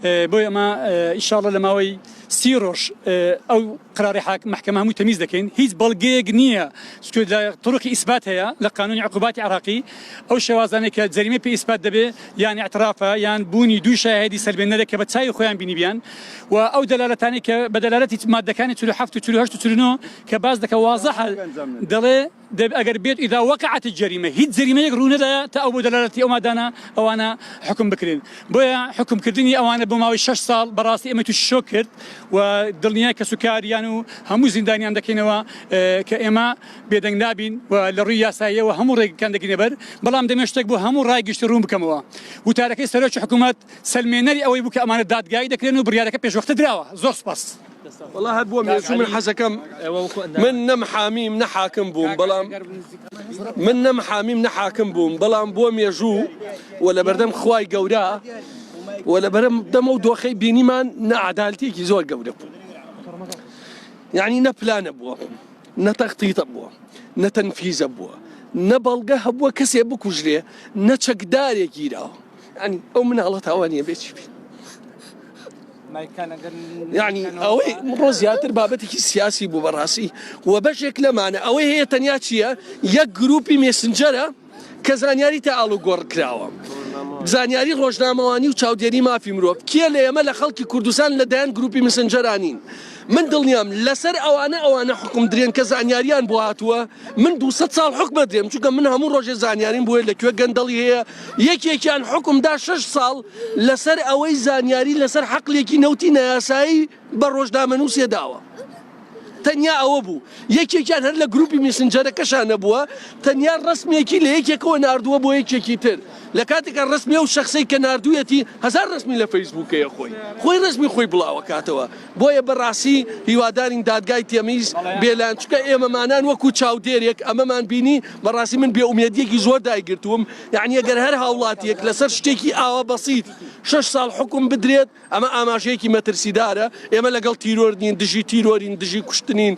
بۆیە ئەمە ئیشاڵە لە ماوەی سی ڕۆژ ئەو قراری حاکم مەحکەمە هەمووی تەمیز دەکەین هیچ بەڵگەیەک نییە لە طرقی ئیسبات هەیە لە قانونی عقوباتی عراقی ئەو شێوازانەی کە جەریمەی پێ ئیسبات دەبێ یان اعترافە یان بوونی دوو شاهێدی سەلمێنەرێک کە بە چاوی خۆیان بینیبیان و ئەو دەلالەتانەی کە بە دەلالەتی مادەکانی 47 و 48 و 49 کە باس دەکە وازحە دەڵێ دەب ئەگەر بێت اذا وقعت الجریمە هیچ جەریمەیەک ڕوونەدایە تا ئەو بۆ دەلالەتی ئەو مادانە ئەوانە حوکم بکرێن بۆیە حوکم کردنی ئەوانە بۆ ماوەی شەش ساڵ بەڕاستی ئێمەی تووشی شۆک کرد و دڵنیای کەسوکاریان و هەموو زیندانیان دەکەینەوە کە ئێمە بێدەنگ نابین و لە ڕووی یاساییەوە هەموو ڕێگەکان دەگرینە بەر بەڵام دەمێ شتێک بۆ هەموو ڕای گشتی ڕوون بکەمەوە وتارەکەی سەرۆکی حکوومەت سەلمێنەری ئەوەی بوو کە ئەمانە دادگایی دەکرێن و بڕیارەکە پێشوەختە دراوە زۆر سوپاس. وەڵا هەر بۆ مێژوو من حەزەکەم من نە محامیم نە حاکم بووم بەڵام من نە محامیم نە حاکم بووم بەڵام بۆ مێژوو و لە بەردەم خوای گەورە و لە بەرم دەمە و دۆخەی بینیمان نە عدالتێکی زۆر گەورە بوو یعنی نە پلانە بووە نە تەختیتە بووە نە تەنفیزە بووە نە بەڵگە هەبووە کەسێ بکوژرێ نە چەکدارێک گیراوە یعنی ئەو مناڵە تاوانیە بێ چی بێ یعنی ئەوەی ڕۆ زیاتر بابەتێکی سیاسی بوو بەڕاستی و بەشێک لەمانە ئەوەی هەیە تەنیا چییە یەک گروپی مێسنجەرە کە زانیاری تا ئاڵوگۆڕ کراوە زانیاری ڕۆژنامەوانی و چاودێری مافی مرۆڤ کێ لە ئێمە لە خەڵکی کوردستان لە دایان گروپی مسنجەرانین من دڵنیام لەسەر ئەوانە ئەوانە حکوم درێن کە زانیاریان بۆ هاتووە من 200 ساڵ حکومە درێم چونکە من هەموو ڕۆژێ زانیاریم بۆیە لە کوێ گەندەڵی هەیە یەکێکیان حوکم دا شەش ساڵ لەسەر ئەوەی زانیاری لەسەر حەقلێکی نەوتی نایاسایی بە ڕۆژنامەنووسێ داوە. تەنیا ئەوە بوو. یەکێکیان هەر لە گروپی میسنجەرەکەشا نەبووە، تەنیا ڕەسمێکی لە یەکێکەوە ناردووە بۆ یەکێکی تر. لە کاتێکا ڕەسمی ئەو شەخسەی کە ناردوویەتی هەزار ڕەسمی لە فەیسبووک هەیە خۆی خۆی ڕەسمی خۆی بڵاوەکاتەوە. بۆیە بەڕاستی هیوادارین دادگای تەمیز بێلایەن چونکە ئێمەمانان وەکو چاودێرێک ئەمەمان بینی بەڕاستی من بێئومێدیەکی زۆر دایگرتووم یعنی ئەگەر هەر هاوڵاتیەک لەسەر شتێکی ئاوا بەسیت شەش ساڵ حکوم بدرێت ئەمە ئاماژەیەکی مەترسیدارە ئێمە لەگەڵ تیرۆر نین دژی تیرۆرین دژی کوشتنین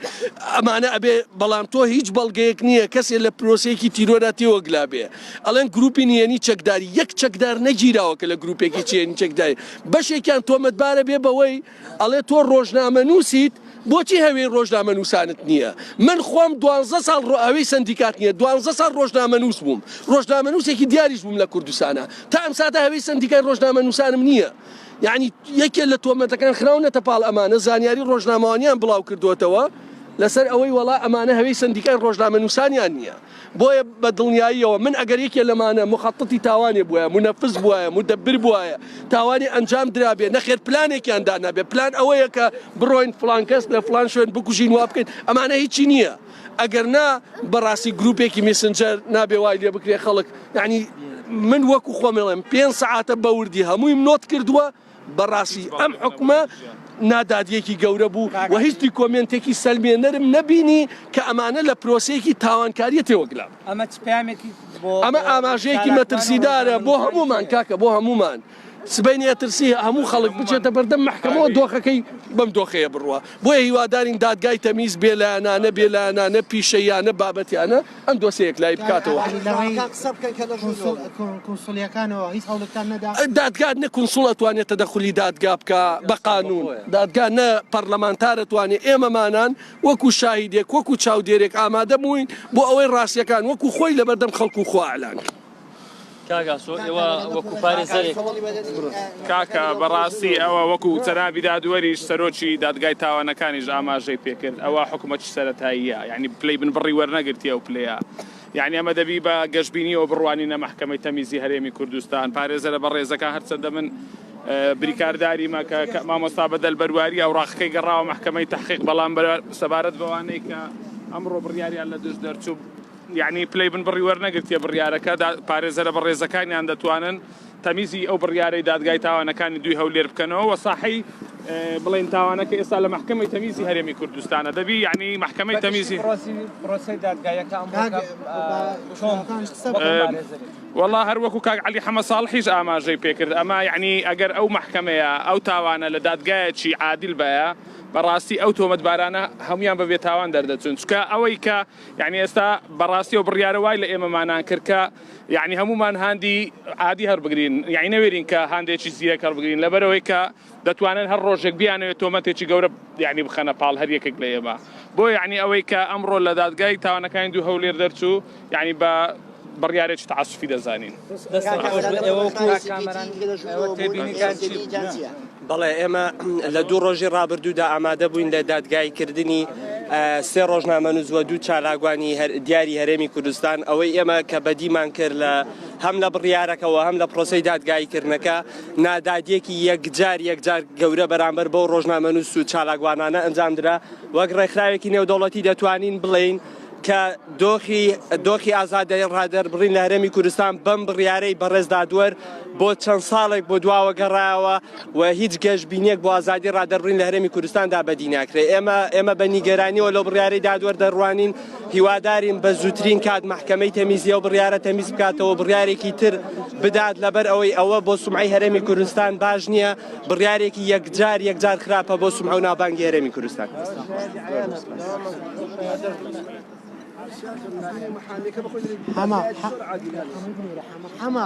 ئەمانە ئەبێ بەڵام تۆ هیچ بەڵگەیەک نییە کەسێ لە پرۆسەیەکی تیرۆرا تێوەگلا بێ ئەڵێن گروپی نهێنی چەکداری یەک چەکدار نەگیراوە کە لە گروپێکی چێنی چەکداری بەشێکیان تۆمەتبارە بێ بەوەی ئەڵێ تۆ ڕۆژنامەنووسیت بۆچی هەوێی ڕۆژنامەنووسانت نییە من خۆم دوانزە ساڵ ڕۆ هەوێی سەندیکات نییە دوانزە ساڵ ڕۆژنامەنووس بووم ڕۆژنامەنووسێکی دیاریش بووم لە کوردستانە تا ئەم ساتە هەوێی سەندیکای ڕۆژنامەنووسانم نییە یعنی یەکێ لە تۆمەتەکان خراونەتە پاڵ ئەمانە زانیاری ڕۆژنامەوانیان بڵاو کردووەتەوە لەسەر ئەوەی وەڵا ئەمانە هەوێی سەندیکای ڕۆژنامەنووسانیان نییە بۆیە بە دڵنیاییەوە من ئەگەر یەکێ لەمانە موخەتەتی تاوانێ بوایە، مونەفز بوایە، مودەبر بوایە، تاوانێ ئەنجام درابێ، نەخێر پلانێکیان دانابێ، پلان ئەوەیە کە بڕۆین فڵان کەس لە فڵان شوێن بکوژین وا بکەین، ئەمانە هیچی نییە. ئەگەر نا بەڕاستی گروپێکی میسنجەر نابێ وای لێ بکرێ خەڵک یعنی من وەکو خۆم ئەڵێم پێنج سەعاتە بە وردی هەموویم نۆت کردووە، بەڕاستی ئەم حوکمە نادادیەکی گەورە بوو و هیچ دیکۆمێنتێکی سەلمێنەرم نەبینی کە ئەمانە لە پرۆسەیەکی تاوانکاریە تێوەگلابن. ئەمە چ پەیامێکی بۆ ئەمە ئاماژەیەکی مەترسیدارە بۆ هەموومان کاکە بۆ هەموومان. سبەینێ ئەترسی هەموو خەڵک بچێتە بەردەم مەحکەمەوە دۆخەکەی بەم دۆخەیە بڕوا. بۆیە هیوادارین دادگای تەمیز بێلایەنانە بێلایەنانە پیشەییانە بابەتیانە ئەم دۆسیە یەکلایی بکاتەوە. دادگا نە کونسوڵ ئەتوانێت تەدەخولی دادگا بکا بە قانون دادگا نە پەرلەمانتار ئەتوانێ ئێمەمانان وەکو شاهیدێک وەکو چاودێرێک ئامادە بووین بۆ ئەوەی ڕاستیەکان وەکو خۆی لەبەردەم خەڵک و خوا ئەعلان کەین. کاک ئاسۆ ئێوە وەکو پارێزەرێک کاکە بەڕاستی ئەوە وەکو جەنابی دادوەریش سەرۆکی دادگای تاوانەکانیش ئاماژەی پێکرد ئەوە حکومەتی سەرەتاییە یعنی پلەی بنبڕی وەرنەگرتیە ئەو پلەیە یعنی ئەمە دەبی بە گەشبینیەوە بڕوانینە مەحکەمەی تەمیزی هەرێمی کوردستان پارێزەرە بەڕێزەکان هەرچەندە من بریکارداریمە کە مامۆستا بەدەل بەرواری ئەوراقەکەی گەڕاوە مەحکەمەی تەحقیق بەڵام سەبارەت بەوانەی کە ئەمڕۆ بڕیاریان لە دژ دەرچوو یەعنی پلەی بنبڕی وەرنەگرتیە بڕیارەکە، پارێزەرە بەڕێزەکانیان دەتوانن تەمیزی ئەو بڕیارەی دادگای تاوانەکانی دووی هەولێر بکەنەوە و ساحەی بڵێن تاوانەکە ئێستا لە مەحکەمەی تەمیزی هەرێمی کوردستانە دەبی یەعنی مەحکەمەی تەمیزی پرۆسەی دادگایەکە ئەمڕۆ چۆن وەکو پارێزەرێک؟ وەڵا هەر وەکو کاک عەلی حەمە ساڵحیش ئاماژەی پێکرد ئەمە یەعنی ئەگەر ئەو مەحکەمەیە ئەو تاوانە لە دادگایەکی عادل بایە بەڕاستی ئەو تۆمەتبارانە هەموویان بە بێتاوان دەردەچوون چونکە ئەوەی کە یەعنی ئێستا بەڕاستی ئەو بڕیارە وای لە ئێمەمانان کرد کە یەعنی هەموومان هاندی عادی هەڵبگرین یەعنی نەوێرین کە هاندێکی زیرەک هەڵبگرین لەبەرئەوەی کە دەتوانن هەر ڕۆژێک بیانەوێت تۆمەتێکی گەورە یەعنی بخەنە پاڵ هەر یەکێک لە ئێمە بۆ یەعنی ئەوەی کە ئەمڕۆ لە دادگای تاوانەکانی دوو هەولێر دەرچوو یەعنی بە بڕیارێکی تەعەسوفی دەزانین. دەستتان خۆش بێ ئێوە وەکو بەڵێ ئێمە لە دوو ڕۆژی ڕابردوودا ئامادە بووین لە دادگایی کردنی سێ ڕۆژنامەنووس و دوو چالاکوانی دیاری هەرێمی کوردستان ئەوەی ئێمە کە بەدیمان کرد لە هەم لە بڕیارەکەەوە هەم لە پرۆسەی دادگایی کردنەکە نادادیەکی یەکجار یەکجار گەورە بەرامبەر بەو ڕۆژنامەنووس و چالاکوانانە ئەنجامدرا وەک ڕێکخراوێکی نێودەوڵەتی دەتوانین بڵێین کە دۆخی دۆخی ئازادی ڕادەربڕین لە هەرێمی کوردستان بەم بڕیارەی بەڕێز دادوەر بۆ چەند ساڵێک بۆ دواوە گەڕایەوە و هیچ گەشبینیەک بۆ ئازادی ڕادەربڕین لە هەرێمی کوردستاندا بەدی ناکرێت ئێمە ئێمە بە نیگەرانیەوە لەو بڕیارەی دادوەر دەڕوانین هیوادارین بە زووترین کات مەحکەمەی تەمیزی ئەو بڕیارە تەمیز بکاتەوە بڕیارێکی تر بدات لەبەر ئەوەی ئەوە بۆ سومعەی هەرێمی کوردستان باش نییە بڕیارێکی یەکجار یەکجار خراپە بۆ سومعە و ناوبانگی هەرێمی کوردستان. حەمە حەمە.